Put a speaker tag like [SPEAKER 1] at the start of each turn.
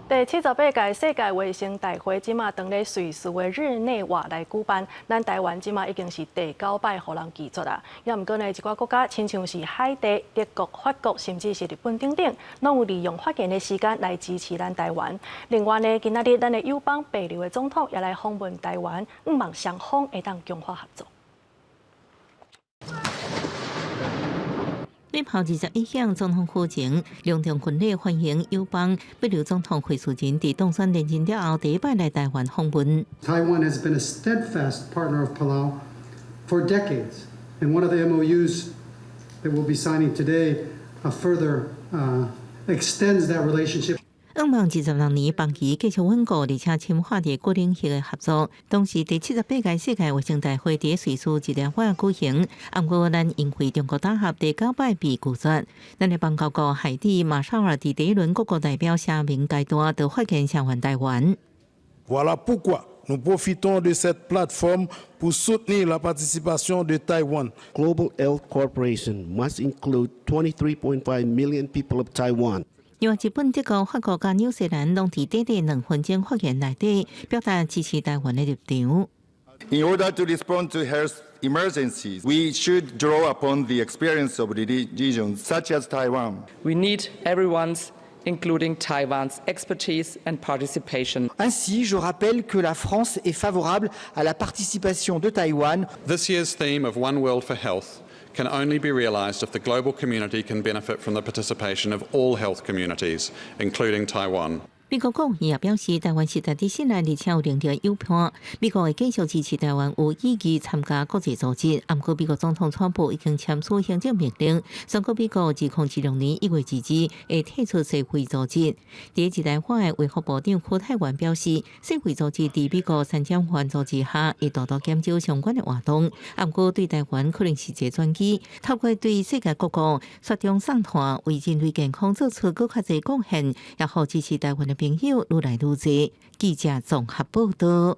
[SPEAKER 1] 第78屆世界衛生大會這馬當咧瑞士的日內瓦來舉辦，咱台灣這馬已經是第九擺予人拒絕啦。也毋過呢，一寡國家，親像是海地、德國、法國，甚至是日本等等，攏有利用發言的時間來支持咱台灣。另外呢，今仔日咱的友邦帛琉的總統也來訪問台灣，向望雙方會當強化合作。
[SPEAKER 2] 禮炮21響總統府前，隆重軍禮歡迎友邦帛琉總統惠恕仁佇當選連任了後，第一擺來台灣訪問。
[SPEAKER 3] Taiwan has been a steadfast partner of Palau for decades, and one of the MOUs that we'll be signing today further extends that relationship.
[SPEAKER 2] 向望26年邦誼繼續穩固，而且深化佇各領域的合作。當時第78屆世界衛生大會佇瑞士日內瓦舉行，毋過咱因為中國打壓第九擺被拒絕。咱的邦交國海地馬紹爾佇第一輪各國代表聲明階段就發言聲援台灣。
[SPEAKER 4] Voilà pourquoi nous profitons de cette plateforme pour soutenir la participation de Taïwan.
[SPEAKER 5] Global Health Cooperation must include 23.5 million people of Taiwan.
[SPEAKER 2] 另外，日本、德國、法國佮紐西蘭攏佇短短2分鐘發言內底，表達支持台灣的立場。
[SPEAKER 6] In order to respond to health emergencies, we should draw upon the experience of the regions such as Taiwan.
[SPEAKER 7] We need everyone's, including Taiwan's, expertise and participation.
[SPEAKER 8] Ainsi, je rappelle que la France est favorable à la participation de Taïwan.
[SPEAKER 9] This year's theme of One World for Health can only be realized if the global community can benefit from the participation of all health communities, including Taiwan.
[SPEAKER 2] 美國國會也表示，台灣實在佇信賴，而且有能力友伴。美國會繼續支持台灣有意義參加國際組織。毋過，美國總統川普已經簽署行政命令，宣告美國2026年1月2日會退出世衛組織。佇日內瓦的衛福部長許泰源表示，世衛組織佇美國前瞻援助之下，會大大減少相關的活動。毋過，對台灣可能是一個轉機，透過對世界各國雪中送炭，為人類健康做出閣較濟貢獻，也予支持台灣的朋友愈來愈濟。記者綜合報道。